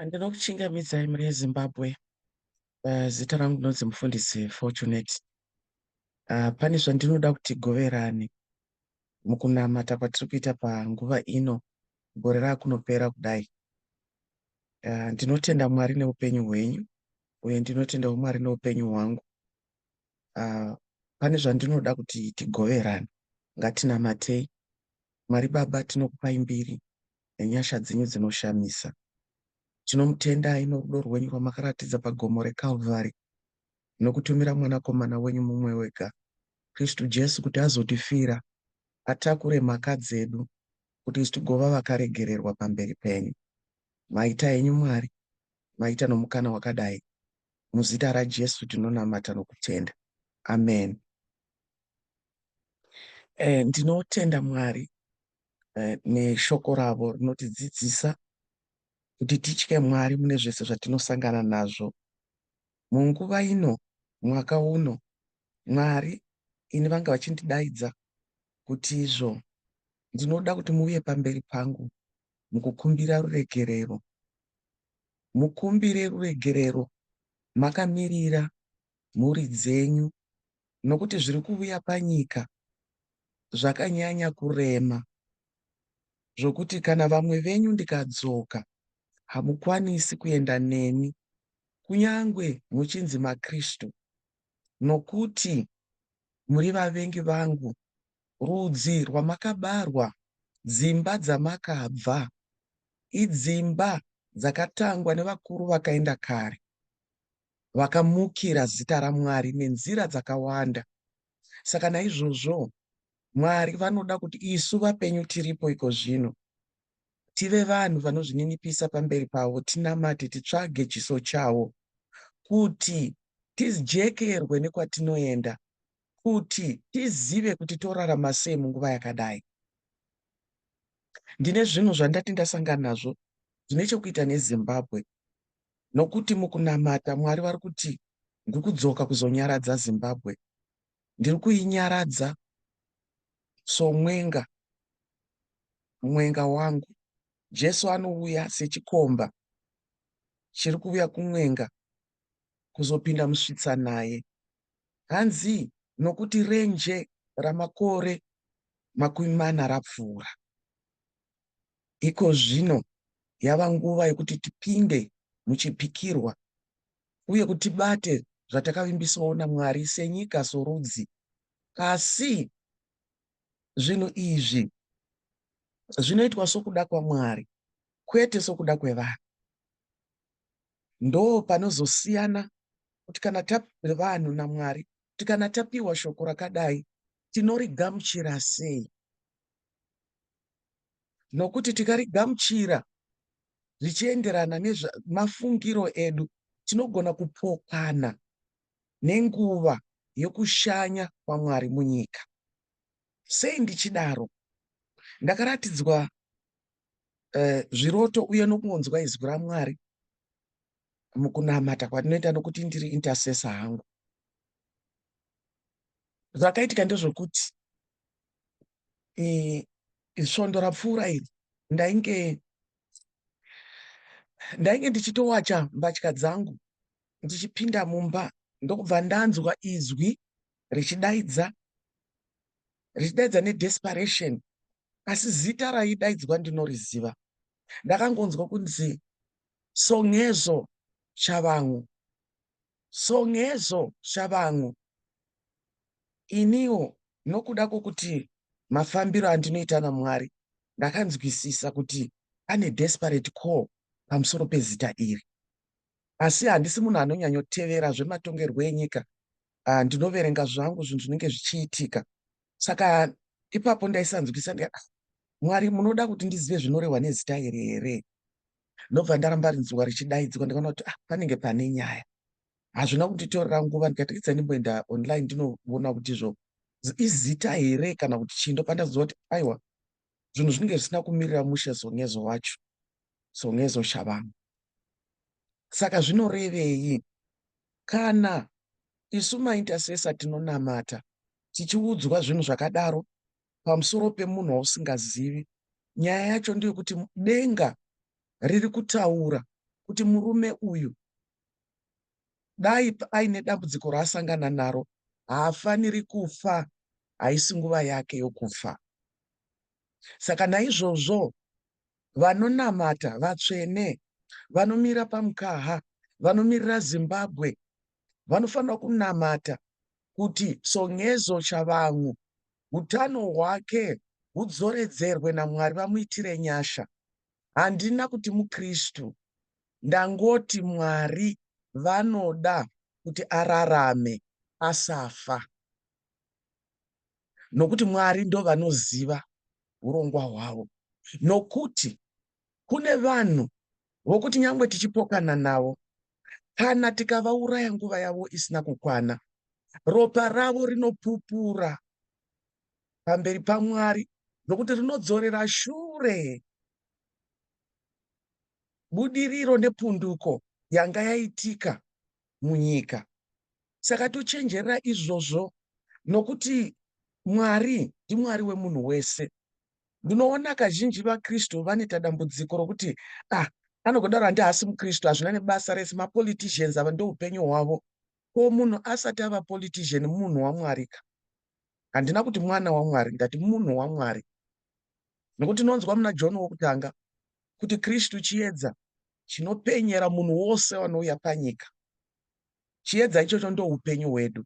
Ndinokuchingamidzai mhuri yeZimbabwe. Zita rangu ndinonzi Mufundisi Fortunate. Pane zvandinoda kuti tigoverane mukunamata kwatiri kuita panguva ino gore rakunopera kudai. Ndinotenda Mwari neupenyu hwenyu uye ndinotendawo Mwari neupenyu hwangu. Pane zvandinoda kuti tigoverane. Ngatinamatei. Mwari Baba tinokupai mbiri nenyasha dzenyu dzinoshamisa. Tinomutendai norudo rwenyu rwamakaratidza pagomo reKalvari nokutumira Mwanakomana wenyu mumwe wega, Kristu Jesu, kuti azotifira, atakure mhaka dzedu, kuti isu tigova vakaregererwa pamberi penyu. Maita henyu Mwari, maita nomukana wakadai. Muzita raJesu tinonamata nokutenda. Amen. Ndinotenda Mwari neshoko ravo rinotidzidzisa kuti titye Mwari mune zvese zvatinosangana nazvo. Munguva ino, mwaka uno, Mwari ini vanga vachindidaidza kuti izvo ndinoda kuti muuye pamberi pangu mukukumbira ruregerero. Mukumbire ruregerero makamirira mhuri dzenyu nokuti zviri kuuya panyika zvakanyanya kurema zvokuti kana vamwe venyu ndikadzoka hamukwanisi kuenda neni kunyangwe muchinzi maKristu nokuti muri vavengi vangu rudzi rwamakabarwa dzimba dzamakabva idzimba dzakatangwa nevakuru vakaenda kare vakamukira zita raMwari nenzira dzakawanda. Saka naizvozvo Mwari vanoda kuti isu vapenyu tiripo iko zvino tive vanhu vanozvininipisa pamberi pavo, tinamate, titsvage chiso chavo, kuti tijekerwe nekwatinoenda, kuti tizive kuti torarama sei munguva yakadai. Ndine zvinhu zvandati ndasangana nazvo zvine chekuita neZimbabwe Nokuti mukunamata Mwari vari kuti ndiri kudzoka kuzonyaradza Zimbabwe. Ndiri kuinyaradza somwenga, mwenga wangu. Jesu anouya sechikomba chiri kuuya kumwenga kuzopinda musvitsa naye. Hanzi nokuti renje ramakore 40 rapfuura. Iko zvino yava nguva yokuti tipinde muchipikirwa uye kuti tibate zvatakavimbiswawo naMwari senyika, sorudzi. Asi zvinhu izvi zvinoitwa sokuda kwaMwari, kwete sokuda kwevanhu. Ndopanozosiyana kuti kana vanhu naMwari, kuti kana tapiwa shoko rakadai, tinorigamuchira sei? Nokuti tikarigamuchira zvichienderana nemafungiro edu, tinogona kupokana nenguva yokushanya kwaMwari munyika. Sei ndichidaro? Ndakaratidzwa zviroto uye nokungonzwa izwi raMwari mukunamata kwandinoita nokuti ndiri intercessor hangu. Zvakaitika ndezvokuti svondo rapfuura iri ndainge ndainge ndichitowacha mbatya dzangu ndichipinda mumba ndokubva ndanzwa izwi richidaidza richidaidza nedesperation asi zita raidaidzwa ndinoriziva ndakangonzwa kunzi Songezo Chavangu Songezo Chavangu Iniwo nokuda kwokuti mafambiro andinoita naMwari ndakanzwisisa kuti pane desperate call pamusoro pezita iri. Asi handisi munhu anonyanyotevera zvematongerwo enyika, ah, ndinoverenga zvangu zvinhu zvinenge zvichiitika. Saka ipapo ndaisanzwisisa ndikati, ah, Mwari munoda kuti ndizive zvinorehwa nezita iri here? Ndobva ndaramba rinzwa richidaidzwa ndikaona kuti ah, panenge pane nyaya. Hazvina kunditorera nguva ndikati idza ndimboenda online ndinoona kuti izvo izita here kana kuti chii ndopandaziva kuti aiwa zvinhu zvinenge zvisina kumirira mushe Songezo wacho Songezo Shavangu. Saka zvinorevei kana isu maintercessor tinonamata tichiudzwa zvinhu zvakadaro pamusoro pemunhu wausingazivi? Nyaya yacho ndeyekuti denga riri kutaura kuti murume uyu dai aine dambudziko raasangana naro haafaniri kufa, haisi nguva yake yokufa. Saka naizvozvo vanonamata vatsvene vanomira pamukaha vanomirira Zimbabwe vanofanira kunamata kuti Songezo Tshabangu utano hwake hudzoredzerwe naMwari vamuitire nyasha. Handina kuti muKristu, ndangoti Mwari vanoda kuti ararame asafa. Nokuti Mwari ndovanoziva urongwa hwavo. Nokuti kune vanhu vokuti nyangwe tichipokana navo, kana tikavauraya nguva yavo isina kukwana, ropa ravo rinopupura pamberi paMwari nokuti rinodzorera shure budiriro nepunduko yanga yaitika munyika. Saka tochenjerera izvozvo nokuti Mwari ndiMwari wemunhu wese. Ndinoona kazhinji vaKristu vanoita dambudziko rokuti ah, anogodaro handi haasi muKristu, hazvina nebasa rese, mapoliticians ava ndoupenyu hwavo. Ko munhu asati ava politician munhu waMwari ka? Handina kuti mwana waMwari, ndati munhu waMwari. Nokuti tinonzwa muna John wokutanga kuti Kristu chiedza chinopenyera munhu wose wanouya panyika. Chiedza ichocho ndoupenyu hwedu.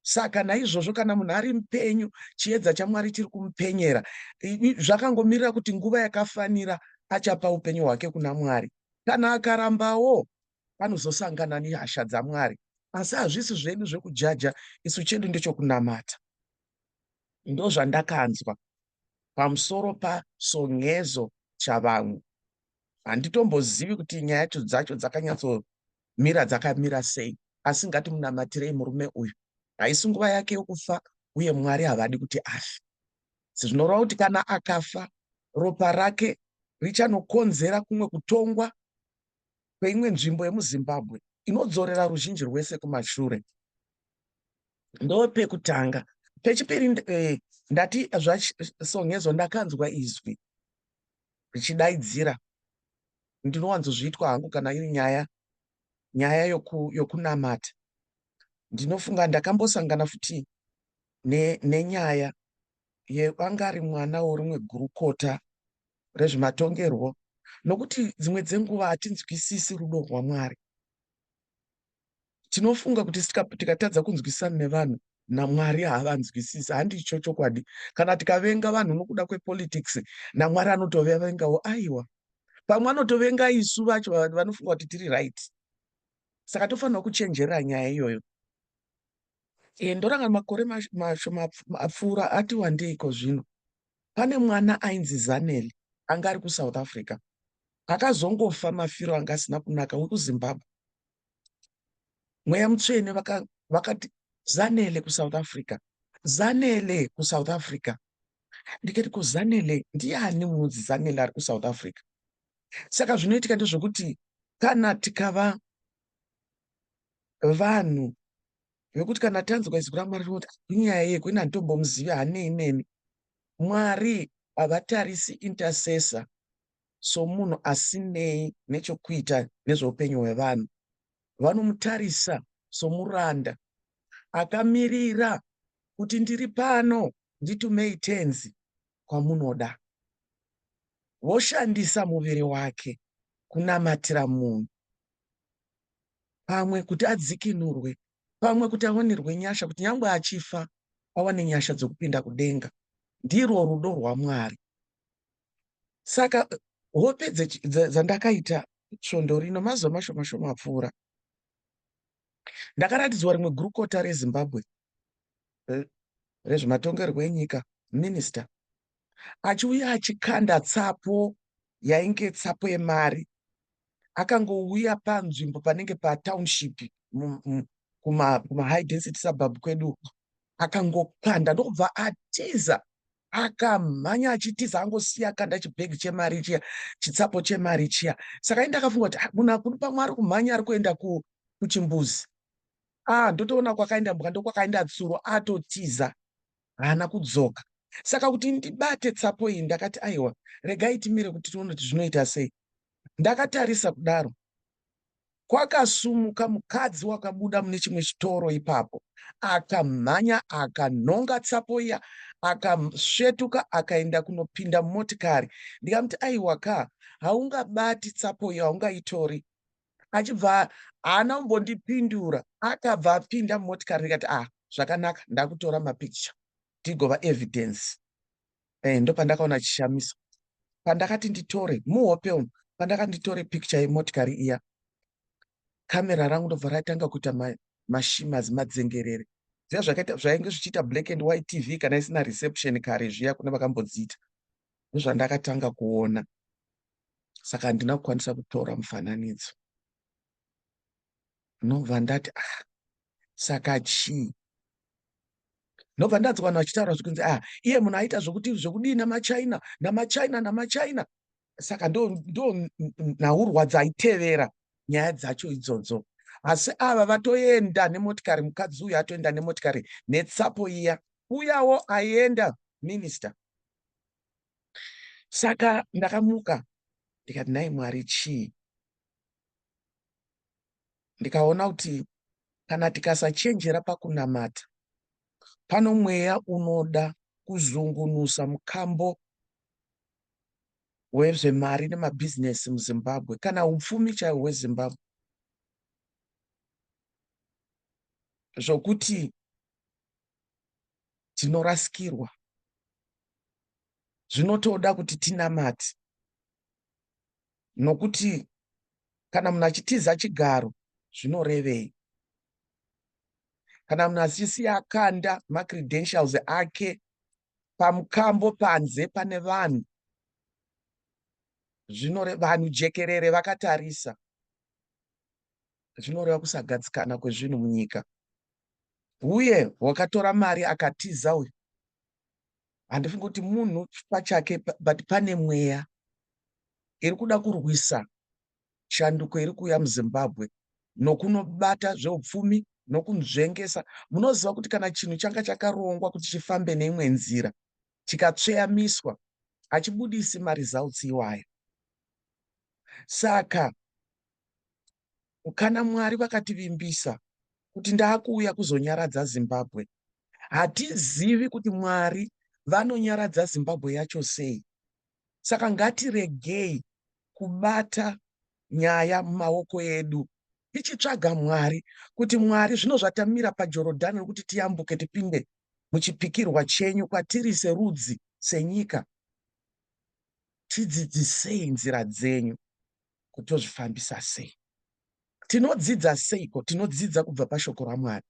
Saka naizvozvo kana munhu ari mupenyu, chiedza chaMwari chiri kumupenyera. Zvakangomirira kuti nguva yakafanira achapa upenyu hwake kuna Mwari. Kana akarambawo, anozosangana nehasha dzaMwari. Asi hazvisi zvedu zvekujaja, isu chedu ndechokunamata. Ndozvandakanzwa pamusoro paSongezo Tshabangu. Handitombozivi kuti nyaya yacho dzacho dzakanyatsomira dzakamira sei, asi ngatimunamatirei murume uyu. Haisi nguva yake yokufa uye Mwari havadi kuti afe. Zvinoreva kuti kana akafa, ropa rake richanokonzera kumwe kutongwa kweimwe nzvimbo yemuZimbabwe inodzorera ruzhinji rwese kumashure. Ndopekutanga. Pechipiri, ndati zvaSongezo ndakanzwa izwi richidaidzira. Ndinowanzozviitwa hangu kana iri nyaya nyaya yokunamata. Ndinofunga ndakambosangana futi nenyaya yeanga ari mwana worimwe gurukota rezvematongerwo, nokuti dzimwe dzenguva hatinzwisisi rudo rwaMwari. Tinofunga kuti tikatadza kunzwisisana nevanhu naMwari haavanzwisisi. Handicho chokwadi. Kana tikavenga vanhu nokuda kwepolitics, naMwari anotovavengawo. Aiwa, pamwe anotovenga isu vacho vanofunga kuti tiri right. Saka tofanirwa kuchenjerera nyaya iyoyo. Ndoranga makore mashoma apfuura ati wandeiko zvino, pane mwana ainzi Zanele anga ari kuSouth Africa akazongofa mafiro anga asina kunaka wekuZimbabwe. Mweya Mutsvene vakati Zanele kuSouth Africa, Zanele kuSouth Africa. Ndikati ko Zanele ndiani munonzi Zanele ari kuSouth Africa? Saka zvinoitika ndezvekuti kana tikava vanhu vekuti kana tanzwa izwi raMwari tinoti inyaya yeko ini handitombomuzivi hanei neni. Mwari havatarisi intercessor somunhu asinei nechokuita nezveupenyu hwevanhu. Vanomutarisa somuranda akamirira kuti ndiri pano nditumei Tenzi kwamunoda. Voshandisa muviri wake kunamatira munhu, pamwe kuti adzikinurwe, pamwe kuti awanirwe nyasha, kuti nyangwe achifa awane nyasha dzokupinda kudenga. Ndirwo rudo rwaMwari. Saka hope dzandakaita svondo rino, mazuva mashoma shoma apfuura, ndakaratidzwa rimwe gurukota reZimbabwe rezvematongerwo enyika, minista, achiuya achikanda tsapo yainge tsapo yemari. Akangouya panzvimbo panenge patownship kuma high density suburb kwedu, akangokanda ndokubva atiza. Akamhanya achitiza angosiya akanda chibhegi chemari chiya, chitsapo chemari chiya. Saka ini ndakafunga kuti munhu akuri pamwe ari kumhanya ari kuenda kuchimbuzi. Ndotoona kwakaenda mbwa ndokwakaenda tsuro, atotiza haana kudzoka. Saka kuti ndibate tsapo iyi ndakati aiwa, regai timire kuti tione kuti zvinoita sei. Ndakatarisa kudaro. Kwakasumuka mukadzi wakabuda mune chimwe chitoro ipapo, akamhanya akanhonga tsapo iya, akasvetuka akaenda kunopinda mumotikari. Ndikamuti, aiwa ka, haungabati tsapo iyo, haungaitori. Achibva haana kumbondipindura, akabva apinda mumotikari. Ndikati, ah, zvakanaka, ndakutora mapicture tigova evidence. Ndopandakaona chishamiso. Pandakati nditore muhope umu, pandakati nditore picture yemotikari iya, kamera rangu ndobva ratanga kuita mashimas, madzengerere. Zviya zvakaita zvainge zvichiita black and white TV kana isina reception kare zviya kune vakambodziita. Ndozvandakatanga kuona. Saka handina kukwanisa kutora mufananidzo. Ndobva ndati, ah, saka chii? Ndobva ndanzwa vanhu vachitaura zvikunzi, ah, iye munhu aita zvokuti zvokudii namaChina, namaChina, namaChina. Saka ndo nhaurwa dzaitevera nyaya dzacho idzodzo. Asi ava vatoenda nemotikari, mukadzi uyu atoenda nemotikari netsapo iya. Uyawo aenda minista. Saka ndakamuka ndikati, nhai Mwari, chii? Ndikaona kuti kana tikasachenjera pakunamata, pano mweya unoda kuzungunusa mukambo wezvemari nemabhizinesi muZimbabwe, kana upfumi chaihwo hweZimbabwe, zvokuti tinorasikirwa. Zvinotoda kuti tinamate, nokuti kana munhu achitiza chigaro zvinorevei? Kana munhu achisiya akanda macredentials ake pamukambo panze pane vanhu, zvinore vanhu jekerere vakatarisa, zvinoreva kusagadzikana kwezvinhu munyika. Uye wakatora mari akatiza uyu, handifungi kuti munhu pachake, but pane mweya iri kuda kurwisa shanduko iri kuuya muZimbabwe nokunobata zveupfumi nokunzvengesa. Munoziva kuti kana chinhu changa chakarongwa kuti chifambe neimwe nzira, chikatsveyamiswa, hachibudisi maresults iwayo. Saka kana Mwari vakativimbisa kuti ndaakuuya kuzonyaradza Zimbabwe, hatizivi kuti Mwari vanonyaradza Zimbabwe yacho sei. Saka ngatiregei kubata nyaya mumaoko edu, tichitsvaga Mwari kuti Mwari, zvino zvatamira paJorodhani rokuti tiyambuke tipinde muchipikirwa chenyu kwatiri serudzi, senyika, tidzidzisei nzira dzenyu kuti tozvifambisa sei. Tinodzidza seiko? Tinodzidza kubva pashoko raMwari.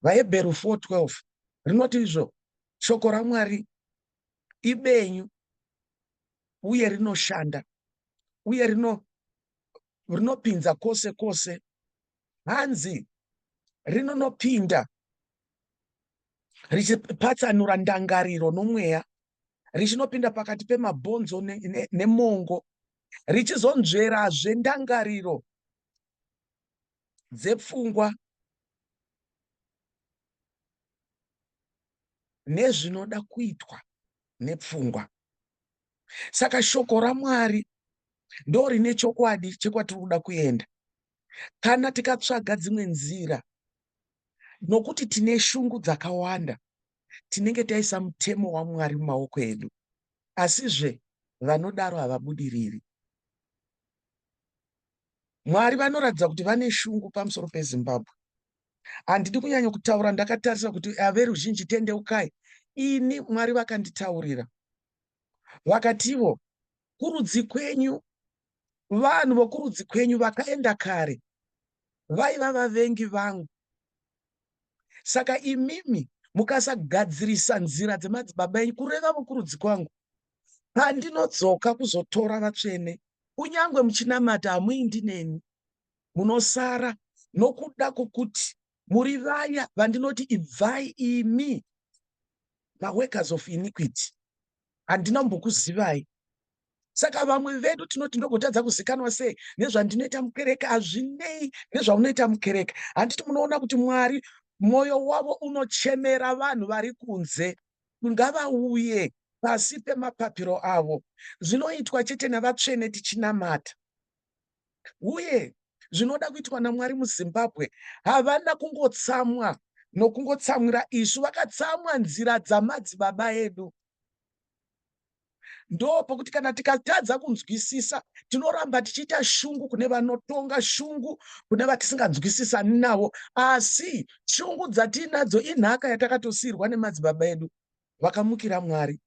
VaHebheru 4:12 rinoti izvo shoko raMwari ibenyu uye rinoshanda uye rinopinza kwose kwose. Hanzi rinonopinda richipatsanura ndangariro nomweya, richinopinda pakati pemabhonzo nemongo, richizonzverazve ndangariro dzepfungwa nezvinoda kuitwa nepfungwa. Saka shoko raMwari ndo rine chokwadi chekwatiri kuda kuenda. Kana tikatsvaga dzimwe nzira, nokuti tine shungu dzakawanda, tinenge taisa mutemo waMwari mumaoko edu. Asizve vanodaro havabudiriri. Mwari vanoratidza kuti vane shungu pamusoro peZimbabwe. Handidi kunyanya kutaura ndakatarisa kuti averuzhinji tendeukai. Ini Mwari vakanditaurira. Vakativo, kurudzi kwenyu, vanhu vokurudzi kwenyu vakaenda kare vaiva vavengi vangu. Saka imimi mukasagadzirisa nzira dzemadzibaba enyu, kureva vokurudzi kwangu, pandinodzoka kuzotora vatsvene, kunyange muchinamata hamuindi neni, munosara nokuda kwokuti muri vaya vandinoti ibvai imi maworkers of iniquity, handina kumbokuzivai. Saka vamwe vedu tinoti ndogotadza kuzikanwa sei nezvandinoita mukereke? Hazvinei nezvaunoita mukereke. Handiti munoona kuti Mwari mwoyo wavo unochemera vanhu vari kunze, ngavauye pasi pemapapiro avo. Zvinoitwa chete navatsvene tichinamata. Uye Zvinoda kuitwa naMwari muZimbabwe, havana kungotsamwa nokungotsamwira isu, vakatsamwa nzira dzamadzibaba edu. Ndopokuti kana tikatadza kunzwisisa, tinoramba tichiita shungu kune vanotonga, shungu kune vatisinganzwisisani navo. Asi shungu dzatiinadzo inhaka yatakatosiirwa nemadzibaba edu vakamukira Mwari.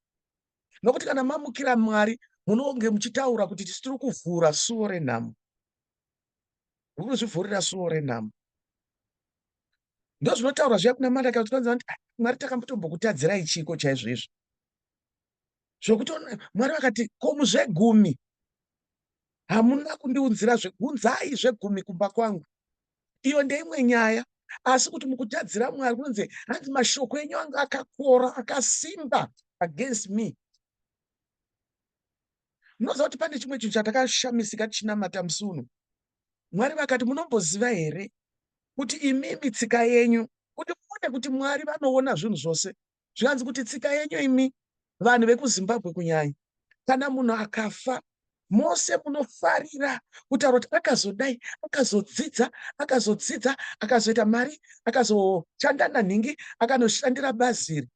Nokuti kana mamukira Mwari, munonge muchitaura kuti tisu tiri kuvhura suo renhamo. Muri kuzvivhurira suo renhamo. Ndozvinotaurwa zviya kuna Malaki kuti kwanzi ah, Mwari takambotombokutadzirai chiiko chaizvo izvo. Zvokuti Mwari vakati ko muzvegumi hamuna kundiunzira zvegunzai zvegumi kumba kwangu. Iyo ndeimwe nyaya asi kuti mukutadzira Mwari kunonzi hanzi mashoko enyu anga akakora akasimba against me. Munoziva kuti pane chimwe chinhu chatakashamisika tichinamata musi uno. Mwari vakati munomboziva here kuti imimi tsika yenyu kuti muone kuti Mwari vanoona zvinhu zvose. Zvikanzi kuti tsika yenyu imi vanhu vekuZimbabwe kunyanya kana munhu akafa mose munofarira kutaura kuti akazodai akazodzidza akazodzidza akazoita mari akazoshanda nanhingi akanoshandira bazi iri.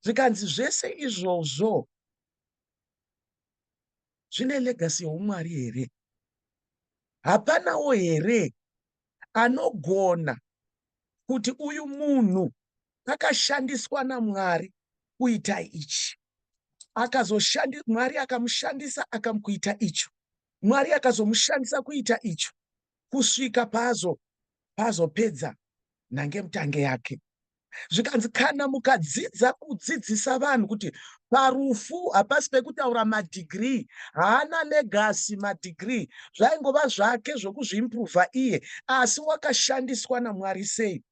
Zvikanzi zvese izvozvo zvine legacy youmwari here? Hapanawo here anogona kuti uyu munhu akashandiswa naMwari kuita ichi, akazoshandi Mwari akamushandisa akamukuita icho, Mwari akazomushandisa kuita icho kusvika paazo paazopedza nhangemutange yake. Zvikanzi kana mukadzidza kudzidzisa vanhu kuti parufu hapasi pekutaura madhigirii, haana legacy madhigirii, zvaingova zvake zvokuzviimpruvha iye, asi wakashandiswa naMwari sei?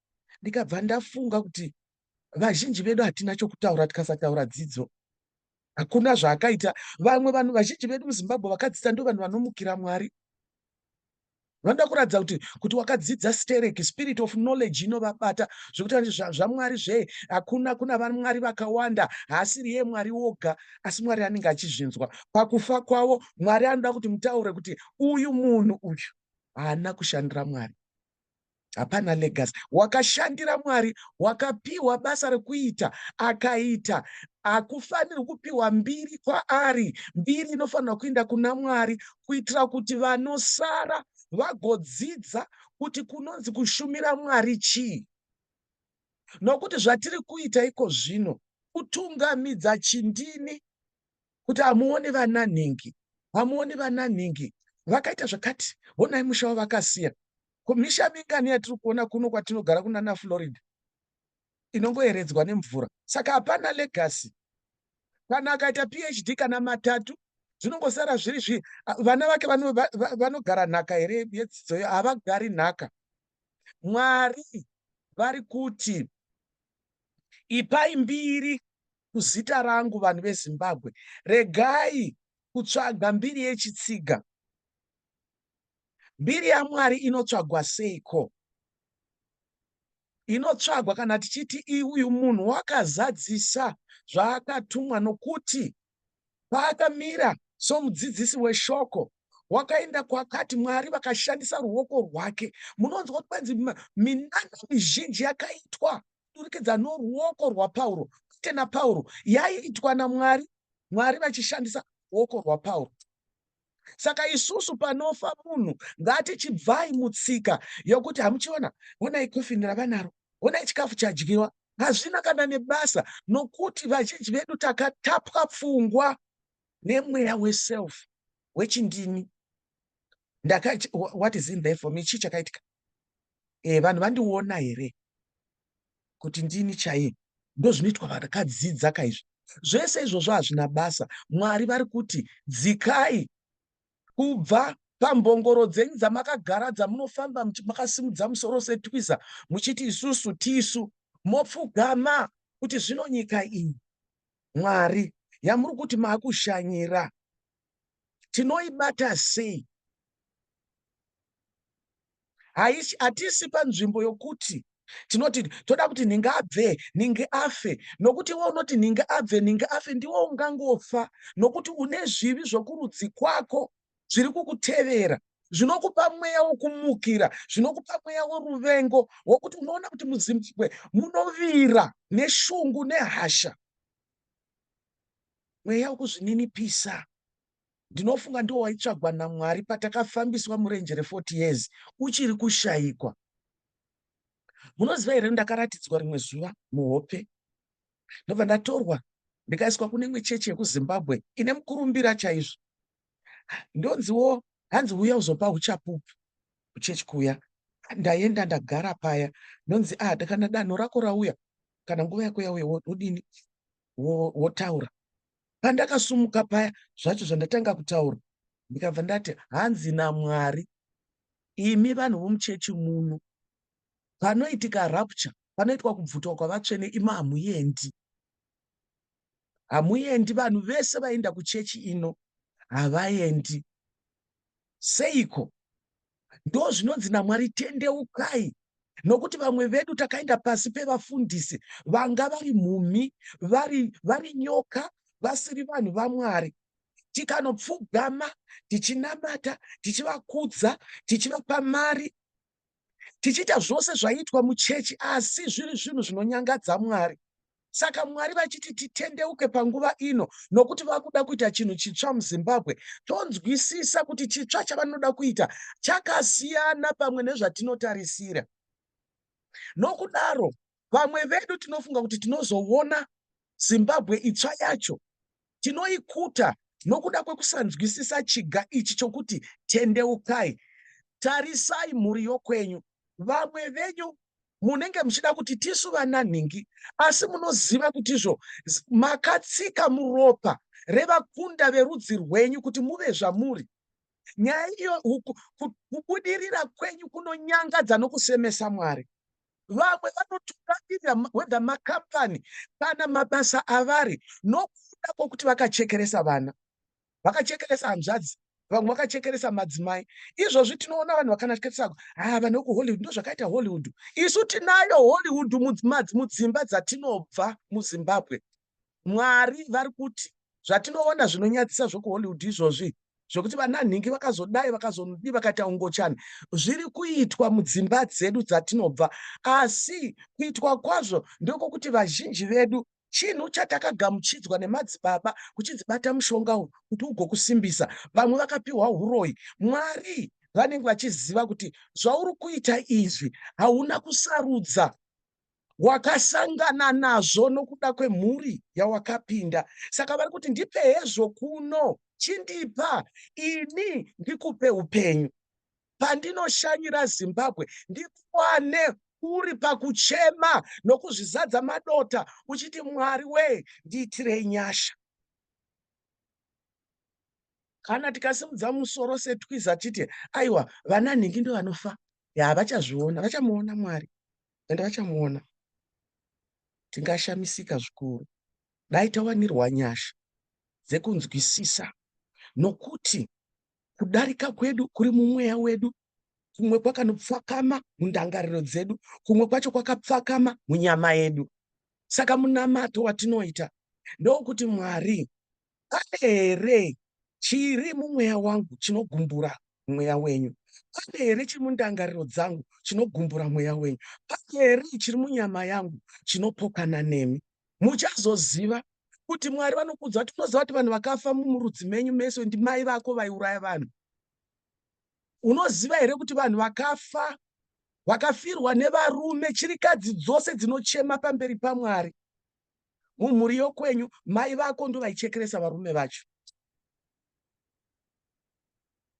Ndikabva ndafunga kuti vazhinji vedu hatina chokutaura tikasataura dzidzo. Hakuna zvaakaita. Vamwe vanhu vazhinji vedu muZimbabwe vakadzidza ndo vanhu vanomukira Mwari. Vanoda kuratidza kuti kuti wakadzidza stereki, spirit of knowledge inovabata zvekuti zvaMwari zvee hakuna kuna vamwari vakawanda, haasiri iye Mwari woga, asi Mwari anenge achizvinzwa. Pakufa kwavo Mwari anoda kuti mutaure kuti uyu munhu uyu haana kushandira Mwari. Hapana legacy. Wakashandira Mwari, wakapiwa basa rekuita, akaita. Hakufanirwi kupiwa mbiri kwaari. Mbiri inofanirwa kuenda kuna Mwari kuitira kuti vanosara vagodzidza kuti kunonzi kushumira Mwari chii. Nokuti zvatiri kuita iko zvino kutungamidza chindini kuti hamuoni vananhingi, hamuoni vananhingi vakaita zvakati, honai musha wavakasiya. Ko misha mingani yatiri kuona kuno kwatinogara kunana Florida inongoeredzwa nemvura? Saka hapana legacy. Kana akaita PhD kana matatu zvinongosara zviri zvi vana vake vanogara nhaka here yedzidzo iyo? Havagari nhaka. Mwari vari kuti ipai mbiri kuzita rangu vanhu veZimbabwe. Regai kutsvaga mbiri yechitsiga. Mbiri yaMwari inotsvagwa seiko? Inotsvagwa kana tichiti uyu munhu wakazadzisa zvaakatumwa nokuti paakamira somudzidzisi weshoko wakaenda kwakati Mwari vakashandisa ruoko rwake. Munonzwa kuti kwanzi minana mizhinji yakaitwa kuburikidza noruoko rwaPauro, kwete naPauro, yaiitwa naMwari, Mwari vachishandisa ruoko rwaPauro. Saka isusu panofa munhu ngatichibvai mutsika yokuti hamuchiona, honai kofini ravanaro, honai chikafu chadyiwa. Hazvina kana nebasa nokuti vazhinji vedu takatapwa pfungwa nemweya weself wechindini. Ndaka, what is in there for me? Chii chakaitika? E, vanhu vandiona here kuti ndini chaiye? Ndozvinoitwa vakadzidza kaizvi. Zvese izvozvo hazvina basa. Mwari vari kuti dzikai kubva pambongoro dzenyu dzamakagara dzamunofamba makasimudza musoro setwiza muchiti isusu tisu, mopfugama kuti zvino nyika iyi Mwari yamuri kuti maakushanyira tinoibata sei? Haisi, hatisi panzvimbo yokuti tinoti toda kuti nhingi abve, nhingi afe, nokuti iwe unoti nhingi abve, nhingi afe, ndiwe ungangofa nokuti une zvivi zvokurudzi kwako zviri kukutevera. Zvinokupa mweya wokumukira, zvinokupa mweya woruvengo, wokuti unoona kuti muZimbabwe munovira neshungu nehasha. Mweya wokuzvininipisa ndinofunga ndiwo waitsvagwa naMwari patakafambiswa murenje re40 years, uchiri kushayikwa. Munoziva here, ndakaratidzwa rimwe zuva muhope, ndobva ndatorwa ndikaiswa kune imwe chechi yekuZimbabwe ine mukurumbira chaizvo. Ndonziwo hanzi, "Uya uzopa uchapupu kuchechi kuya." Ndaenda, ndagara paya, ndonzi, "Ah, kana danho rako rauya, kana nguva yako yauya, wodini? Wotaura." Pandakasumuka paya zvacho, zvandatanga kutaura, ndikabva ndati, "Hanzi naMwari, imi vanhu vomuchechi muno, panoitika rapture, panoitwa kubvutwa kwavatsvene, imi hamuendi, hamuendi. Vanhu vese vaenda kuchechi ino havaendi. Seiko?" Ndo zvinonzi naMwari, tendeukai, nokuti vamwe vedu takaenda pasi pevafundisi vanga vari mhumhi, vari nyoka, vasiri vanhu vaMwari, tikanopfugama tichinamata, tichivakudza, tichivapa mari, tichiita zvose zvaiitwa muchechi, asi zviri zvinhu zvinonyangadza Mwari. Saka Mwari vachiti titendeuke panguva ino, nokuti vakuda kuita chinhu chitsva muZimbabwe. Tonzwisisa kuti chitsva chavanoda kuita chakasiyana pamwe nezvatinotarisira. Nokudaro vamwe vedu tinofunga kuti tinozoona Zimbabwe itsva yacho, tinoikuta nokuda kwekusanzwisisa chiga ichi chokuti tendeukai. Tarisai mhuri yokwenyu. Vamwe venyu munenge muchida kuti tisu vananhingi, asi munoziva kuti izvo makatsika muropa revakunda verudzi rwenyu kuti muve zvamuri. Nyaya iyo, kubudirira kwenyu kunonyangadza nokusemesa Mwari. Vamwe vanotungamirira, whether makambani kana mabasa avari, nokuda kwokuti vakachekeresa vana, vakachekeresa hanzvadzi, vamwe vakachekeresa madzimai. Izvozvi tinoona vanhu vakanachekeresa, ha, vanhu vekuHollywood, ndo zvakaita Hollywood. Isu tinayo Hollywood mudzimba dzatinobva muZimbabwe. Mwari vari kuti zvatinoona zvinonyadzisa zvokuHollywood izvozvi, zvokuti vananhingi vakazodai, vakazonodii, vakaita ungochani, zviri kuitwa mudzimba dzedu dzatinobva. Asi kuitwa kwazvo ndekwokuti vazhinji vedu chinhu chatakagamuchidzwa nemadzibaba kuchinzi bata mushonga uyu kuti ugokusimbisa. Vamwe vakapiwa uroyi. Mwari vanenge vachiziva kuti zvauri kuita izvi hauna kusarudza, wakasangana nazvo nokuda kwemhuri yawakapinda. Saka vari kuti, "Ndipe hezvo kuno, chindipa ini ndikupe upenyu. Pandinoshanyira Zimbabwe, ndikuwane uri pakuchema nokuzvizadza madota, uchiti, 'Mwari wee, ndiitirei nyasha.'" Kana tikasimudza musoro setwiza titi, "Aiwa, vana nhingi ndo vanofa," ya, vachazviona, vachamuona Mwari, ende vachamuona. Tingashamisika zvikuru. Dai tawanirwa nyasha dzekunzwisisa, nokuti kudarika kwedu kuri mumweya wedu, kumwe kwakanopfakama mundangariro dzedu, kumwe kwacho kwakapfakama munyama yedu. Saka munamato watinoita ndokuti, "Mwari, pane here chiri mumweya wangu chinogumbura mweya wenyu? Pane here chiri mundangariro dzangu chinogumbura mweya wenyu? Pane here chiri munyama yangu chinopokana nemi?" Muchazoziva kuti Mwari vanokudza kuti, unoziva kuti vanhu vakafa mumurudzi menyu mese ndimai vako vaiuraya vanhu? Unoziva here kuti vanhu vakafa, vakafirwa nevarume, chirikadzi dzose dzinochema pamberi paMwari? Mumhuri yokwenyu mai vako ndo vaichekeresa varume vacho.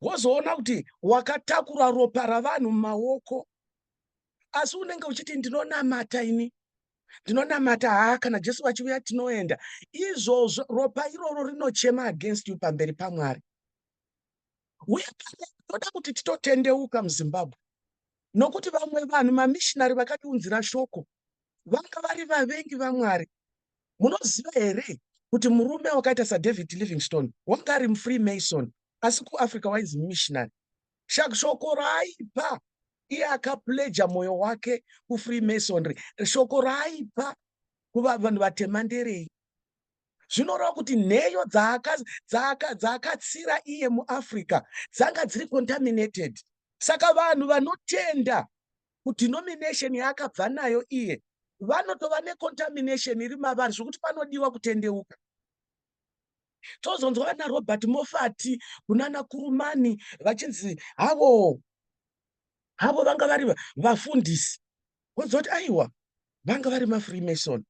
Wozoona kuti wakatakura ropa ravanhu mumaoko, asi unenge uchiti, "Ndinonamata ini, ndinonamata. Haa, kana Jesu vachiuya tinoenda." Izvozvo ropa iroro rinochema against you pamberi paMwari. Uye pane toda kuti titotendeuka muZimbabwe, nokuti vamwe vanhu, mamishinari vakatiunzira shoko, vanga vari vavengi vaMwari. Munoziva here kuti murume wakaita saDavid Livingstone wanga ari muFreemason, asi kuAfrica wainzi missionary? Shoko raaipa, iye akapleja mwoyo wake kuFreemasonry, shoko raaipa kuvanhu vatema nderei? Zvinoreva kuti nheyo dzaakatsira iye muAfrica dzanga dziri contaminated. Saka vanhu vanotenda kudenomination yaakabva nayo iye vanotova necontamination iri mavari zvokuti panodiwa kutendeuka. Tozonzwa vana Robert Moffat kunana Kurumani vachinzi havo havo vanga vari vafundisi, wozoti aiwa vanga vari mafreemason.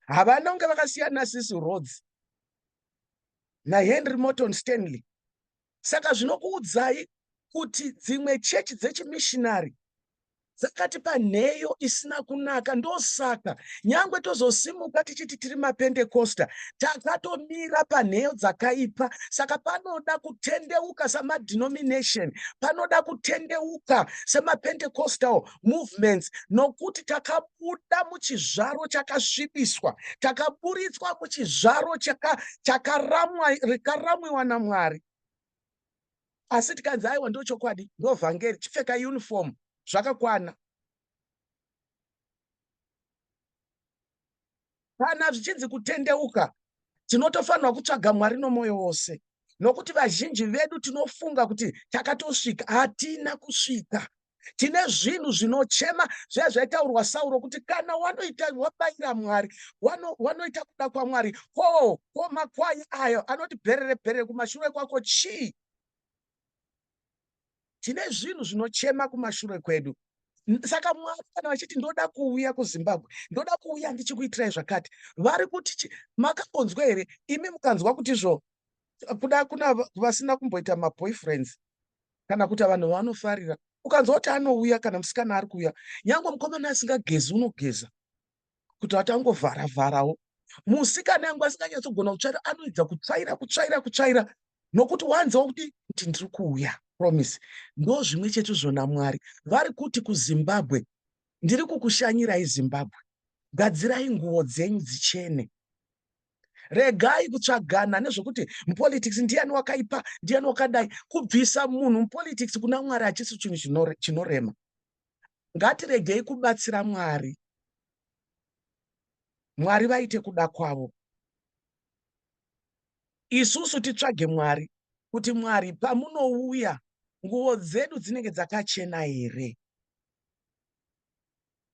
Havana kunge vakasiyana naCecil Rhodes naHenry Morton Stanley. Saka zvinokuudzai kuti dzimwe chechi dzechimishinari dzakatipa nheyo isina kunaka. Ndosaka nyangwe tozosimuka tichiti tiri mapentekosta, takatomira panheyo dzakaipa. Saka panoda kutendeuka samadenomination, panoda kutendeuka semapentecostal movements, nokuti takabuda muchizvaro chakasvibiswa, takaburitswa muchizvaro chakaramwiwa naMwari. Asi tikanzi aiwa ndochokwadi, ndovhangeri, chipfeka uniform, zvakakwana. Kana zvichinzi kutendeuka, tinotofanirwa kutsvaga Mwari nomwoyo wose, nokuti vazhinji vedu tinofunga kuti takatosvika. Hatina kusvika. Tine zvinhu zvinochema zviya zvaitaurwa Sauro kuti kana wanoita wabayira Mwari, wanoita kuda kwaMwari, ko ko makwai ayo anoti bherere bherere kumashure kwako chii? Tine zvinhu zvinochema kumashure kwedu. Saka Mwari kana vachiti ndoda kuuya kuZimbabwe, ndoda kuuya ndichikuitirai zvakati, vari kuti makambonzwa here imi mukanzwa kuti izvo kuda kuna vasina kumboita maboyfriends kana kuti vanhu vanofarira, ukanzwa kuti anouya kana musikana ari kuuya, nyange mukomana asingagezi unogeza kuti vati angovhara vharawo. Musikana yangu asinganyatsogona kutsvaira anoedza kutsvaira kutsvaira kutsvaira nokuti wanzwa kuti kuti ndiri kuuya. Promise. Ndo zvimwe chete izvo naMwari. Vari kuti kuZimbabwe, ndiri kukushanyirai Zimbabwe. Gadzirai nguo dzenyu dzichene. Regai kutsvagana nezvekuti mupolitics ndiyani wakaipa, ndiyani wakadai. Kubvisa munhu mupolitics kuna Mwari hachisi chinhu chinorema. Ngatiregei kubatsira Mwari. Mwari vaite kuda kwavo. Isusu titsvage Mwari kuti Mwari pamunouya nguvo dzedu dzinenge dzakachena here?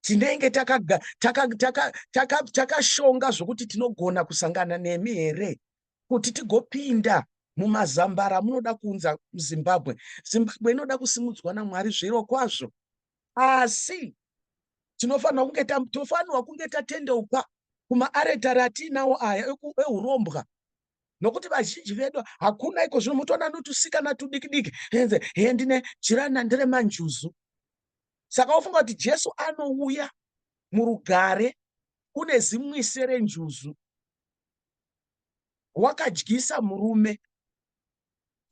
Tinenge takashonga taka, taka, taka zvokuti tinogona kusangana nemi here kuti tigopinda mumazambara amunoda kuunza muZimbabwe. Zimbabwe inoda kusimudzwa naMwari zviro kwazvo, asi tinofanirwa kunge tofanirwa kunge tatendeuka kumaaretari atiinawo aya eurombwa, nokuti vazhinji vedu hakuna iko zvino mutoona notusikana tudiki diki enze he ndine jira ndire manjuzu. Saka wofunga kuti Jesu anouya murugare une zimwise renjuzu, wakadyisa murume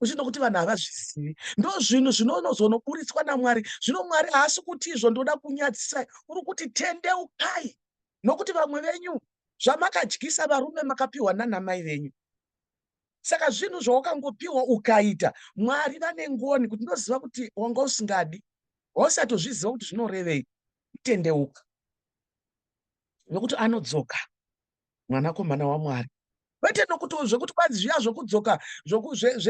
uchino kuti vanhu havazvizivi. Ndo zvinhu zvinonozonoburitswa naMwari. Zvino Mwari haasi kuti izvo ndoda kunyadzisai, uri kuti tendeukai, nokuti vamwe venyu zvamakadyisa varume makapiwa nanamai venyu. Saka zvinhu zvawakangopiwa ukaita, Mwari vane ngoni kuti ndoziva kuti wanga usingadi, wausatozviziva kuti zvinorevei kutendeuka, nokuti anodzoka mwanakomana waMwari. Kwete nokuti zvekuti kwanzi zviya zvokudzoka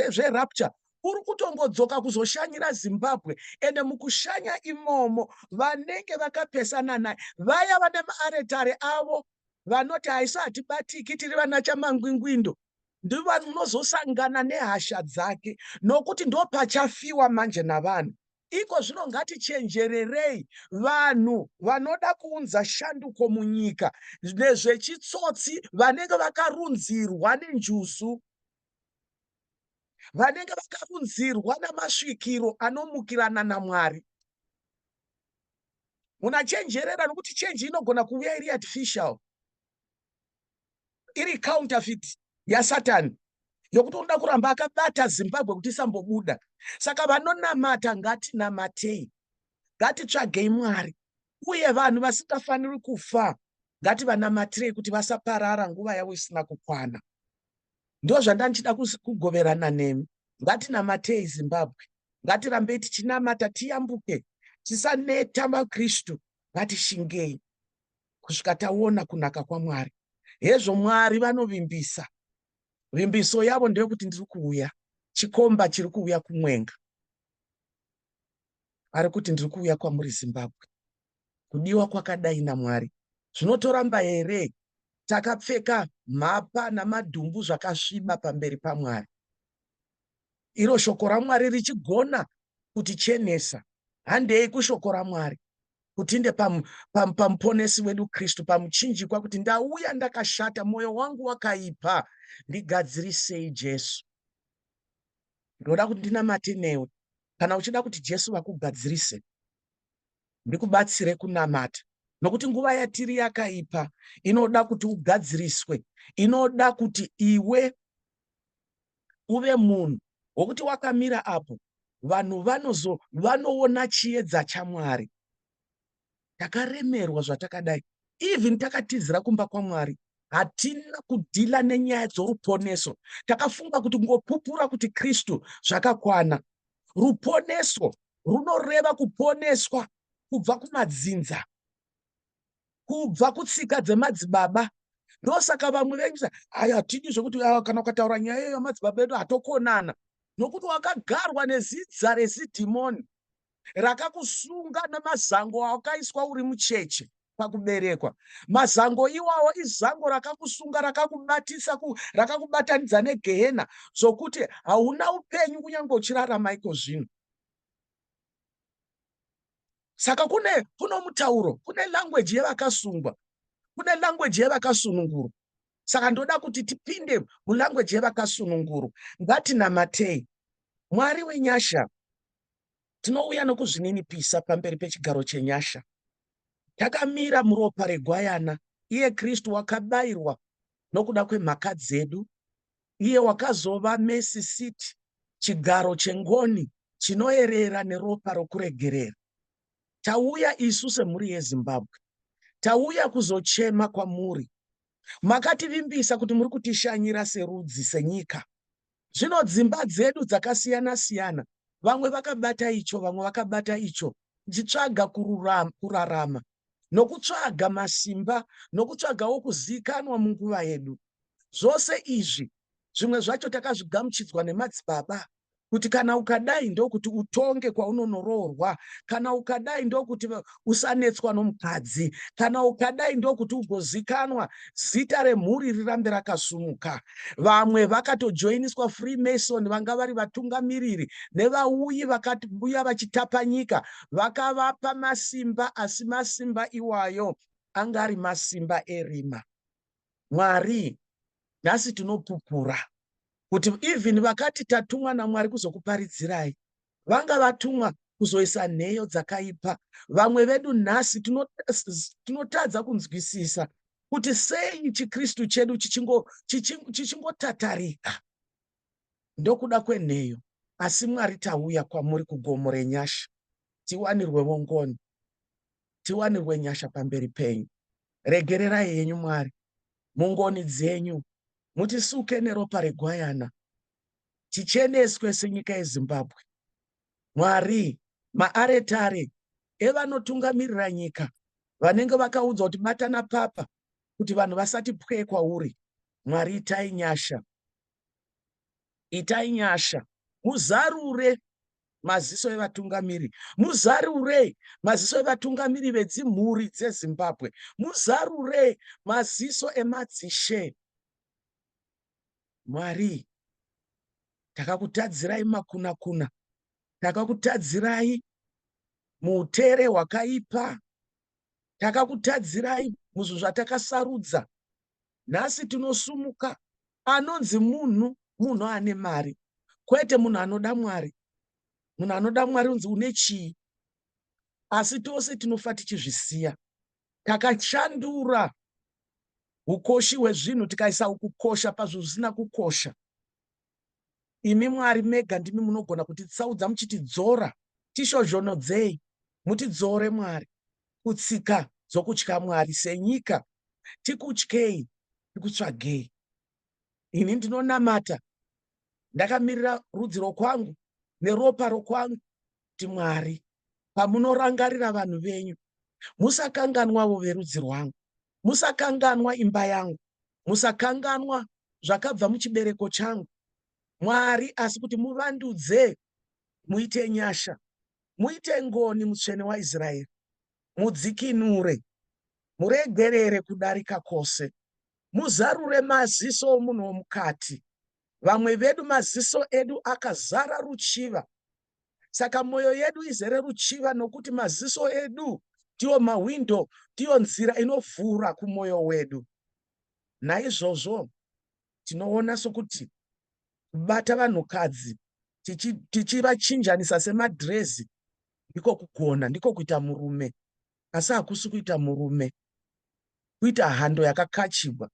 zverapture, uri kutongodzoka kuzoshanyira Zimbabwe, ende mukushanya imomo vanenge vakapesana naye vaya vane maaretare avo vanoti haisu hatibatiki tiri vana chamangwingwindo, ndivo vanozosangana nehasha dzake, nokuti ndopachafiwa manje navanhu. Iko zvino ngatichenjererei vanhu vanoda kuunza shanduko munyika nezvechitsotsi, vanenge vakarunzirwa nenjuzu, vanenge vakarunzirwa namasvikiro anomukirana naMwari. Munachenjerera nokuti chenji inogona kuuya iri artificial, iri counterfeit yaSatani, yokuti unoda kuramba akabata Zimbabwe kuti isambobuda. Saka vanonamata ngatinamatei, ngatitsvagei Mwari, uye vanhu vasingafaniri kufa ngativanamatirei kuti vasaparara nguva yavo isina kukwana. Ndozvandandichida kugoverana nemi. Ngatinamatei Zimbabwe, ngatirambei tichinamata, tiyambuke, tisaneta maKristu, ngatishingei kusvika taona kunaka kwaMwari. Hezvo Mwari vanovimbisa. Vimbiso yavo ndeyekuti ndiri kuuya. Chikomba chiri kuuya kumwenga. Ari kuti ndiri kuuya kwamuri Zimbabwe. Kudiwa kwakadai naMwari. Zvinotoramba here takapfeka mhapa namadhumbu zvakasviba pamberi paMwari? Iro shoko raMwari richigona kutichenesa. Handei kushoko raMwari. Kutinde pamuponesi pam, pam wedu Kristu pamuchinjikwa kuti ndauya ndakashata, mwoyo wangu wakaipa, ndigadzirisei Jesu. Ndinoda kuti ndinamate newe. Kana uchida kuti Jesu vakugadzirise, ndikubatsire kunamata nokuti nguva yatiri yakaipa inoda kuti ugadziriswe, inoda kuti iwe uve munhu wokuti wakamira apo vanhu vanozo vanoona chiedza chaMwari. Takaremerwa zvatakadai even takatizira kumba kwaMwari hatina kudhila nenyaya dzoruponeso. Takafunga kuti kungopupura kuti Kristu zvakakwana. Ruponeso runoreva kuponeswa kubva kumadzinza, kubva kutsika dzemadzibaba. Ndosaka vamwe venyu aya hatidi zvekuti kana ukataura nyaya iyoyo madzibaba edu hatokonana, nokuti wakagarwa nezidza rezidhimoni rakakusunga nemazango awakaiswa uri mucheche pakuberekwa. Mazango iwawo izango rakakusunga, rakakubatisa, rakakubatanidza negehena zvokuti hauna upenyu kunyange uchirarama iko zvino. Saka kune kuno mutauro, kune language yevakasungwa, kune language yevakasunungurwa. Saka ndoda kuti tipinde mulanguage yevakasunungurwa. Ngatinamatei. Mwari wenyasha, tinouya nokuzvininipisa pamberi pechigaro chenyasha. Takamira muropa regwayana, iye Kristu wakabayirwa nokuda kwemhaka dzedu, iye wakazova mercy seat, chigaro chengoni chinoerera neropa rokuregerera. Tauya isu semhuri yeZimbabwe, tauya kuzochema kwamuri. Makativimbisa kuti muri kutishanyira serudzi, senyika. Zvino dzimba dzedu dzakasiyana siyana, vamwe vakabata icho, vamwe vakabata icho, tichitsvaga kurarama nokutsvaga masimba nokutsvagawo kuzikanwa munguva yedu. Zvose izvi zvimwe zvacho takazvigamuchidzwa nemadzibaba kuti kana ukadai ndokuti utonge kwaunonoroorwa, kana ukadai ndokuti usanetswa nomukadzi, kana ukadai ndokuti ugozikanwa, zita remhuri rirambe rakasumuka. Vamwe vakatojoiniswa Freemason vanga vari vatungamiriri nevauyi vakauya vachitapa nyika, vakavapa masimba, asi masimba iwayo anga ari masimba erima. Mwari, nhasi tinopupura kuti even vakati tatumwa naMwari kuzokuparidzirai, vanga vatumwa kuzoisa nheyo dzakaipa. Vamwe vedu nhasi tinotadza kunzwisisa kuti sei chiKristu chedu chichingotatarika ndokuda kwenheyo. Asi Mwari, tauya kwamuri kugomo renyasha, tiwanirwewo ngoni, tiwanirwe nyasha pamberi penyu. Regererai henyu Mwari mungoni dzenyu, mutisuke neropa regwayana, ticheneswe senyika yeZimbabwe. Mwari, maaretare evanotungamirira nyika vanenge vakaudzwa kuti batana papa kuti vanhu vasati pwee kwauri. Mwari, itai nyasha, itai nyasha, muzarure maziso evatungamiri, muzarure maziso evatungamiri vedzimhuri dzeZimbabwe, muzarure maziso emadzishe. Mwari, takakutadzirai makunakuna, takakutadzirai muutere hwakaipa, takakutadzirai muzvinhu zvatakasarudza. Nhasi tinosumuka, anonzi munhu, munhu ane mari, kwete munhu anoda Mwari. Munhu anoda Mwari unzi une chii? Asi tose tinofa tichizvisiya. Takashandura ukoshi hwezvinhu tikaisa kukosha pazvinhu zvisina kukosha. Imi Mwari mega ndimi munogona kutitsaudza muchitidzora. Tishozhonodzei, mutidzore Mwari kutsika dzokutya Mwari senyika. Tikutyei, tikutsvagei. Ini ndinonamata ndakamirira rudzi rwokwangu neropa rokwangu kuti Mwari, pamunorangarira vanhu venyu, musakanganwavo verudzi rwangu, musakanganwa imba yangu. Musakanganwa zvakabva muchibereko changu, Mwari, asi kuti muvandudze, muite nyasha, muite ngoni, Mutsvene waIsraeri, mudzikinure, muregerere kudarika kwose, muzarure maziso omunhu womukati. Vamwe vedu maziso edu akazara ruchiva, saka mwoyo yedu izere ruchiva nokuti maziso edu ndiwo mahwindo, ndiyo nzira inovhura kumwoyo wedu. Naizvozvo tinoona sokuti kubata vanhukadzi tichivachinjanisa semadhirezi ndiko kugona, ndiko kuita murume. Asi hakusi kuita murume, kuita hando yakakachigwa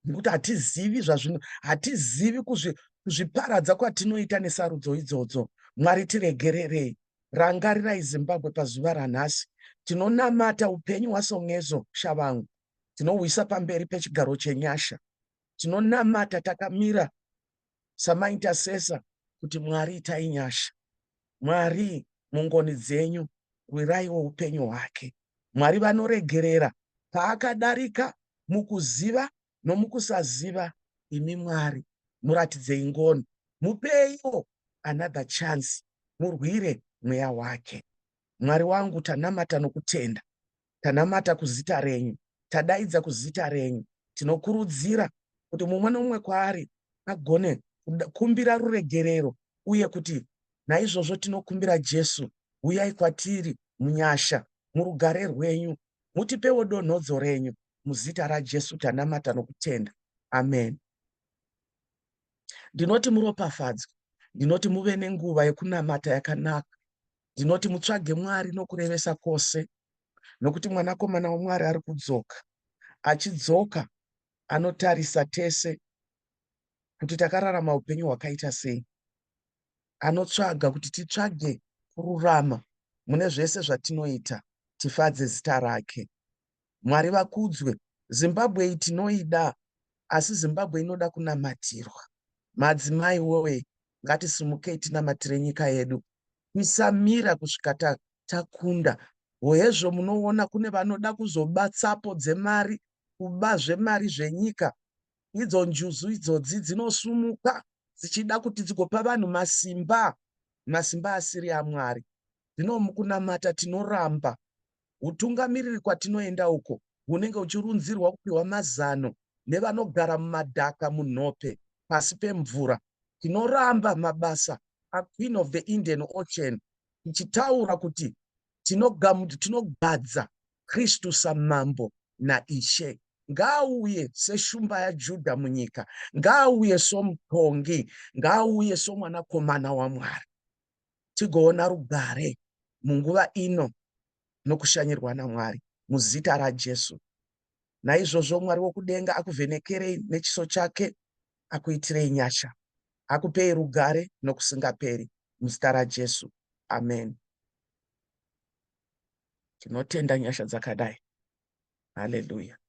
nekuti hatizivi zvazvino, hatizivi kuzviparadza kwatinoita nesarudzo idzodzo. Mwari tiregererei. Rangarirai Zimbabwe pazuva ranhasi. Tinonamata upenyu hwaSongezo Shavangu. Tinohuisa pamberi pechigaro chenyasha. Tinonamata takamira samaintercessor kuti Mwari itai nyasha. Mwari mungoni dzenyu rwiraiwo upenyu hwake. Mwari vanoregerera paakadarika mukuziva nomukusaziva imi Mwari muratidzei ngoni mupeiwo another chance murwire mweya wake. Mwari wangu tanamata nokutenda Tanamata kuzita renyu, tadaidza kuzita renyu. Tinokurudzira kuti mumwe nomumwe kwaari agone kukumbira ruregerero uye kuti naizvozvo tinokumbira Jesu, huyai kwatiri munyasha, murugare rwenyu, mutipewo donhodzo renyu. Muzita raJesu tanamata nokutenda. Amen. Ndinoti muropafadzwe. Ndinoti muve nenguva yekunamata yakanaka. Ndinoti mutsvage Mwari nokurevesa kwose, nokuti Mwanakomana waMwari ari kudzoka. Achidzoka, anotarisa tese kuti takararama upenyu hwakaita sei. Anotsvaga kuti titsvage kururama mune zvese zvatinoita, tifadze zita rake. Mwari vakudzwe. Zimbabwe iyi tinoida, asi Zimbabwe inoda kunamatirwa. Madzimai woye, ngatisimukei tinamatire nyika yedu. Tisamira kusvika takunda. Hezvo munoona kune vanoda kuzoba tsapo dzemari, kuba zvemari zvenyika. Idzo njuzu idzodzi dzinosumuka dzichida kuti dzigopa vanhu masimba, masimba asiri aMwari. Zvino mukunamata tinoramba Hutungamiriri kwatinoenda uko hunenge huchirunzirwa kupiwa mazano nevanogara mumadhaka munhope pasi pemvura. Tinoramba mabasa aQueen of the Indian Ocean tichitaura kuti tinogadza Kristu saMambo naIshe. Ngaauye seshumba yaJudha munyika, ngaauye somutongi, ngaauye somwanakomana waMwari. Tigoona rugare munguva ino nokushanyirwa naMwari muzita raJesu. Naizvozvo Mwari wokudenga akuvhenekerei nechiso chake, akuitirei nyasha, akupei rugare nokusingaperi muzita raJesu. Amen. Tinotenda nyasha dzakadai. Haleluya.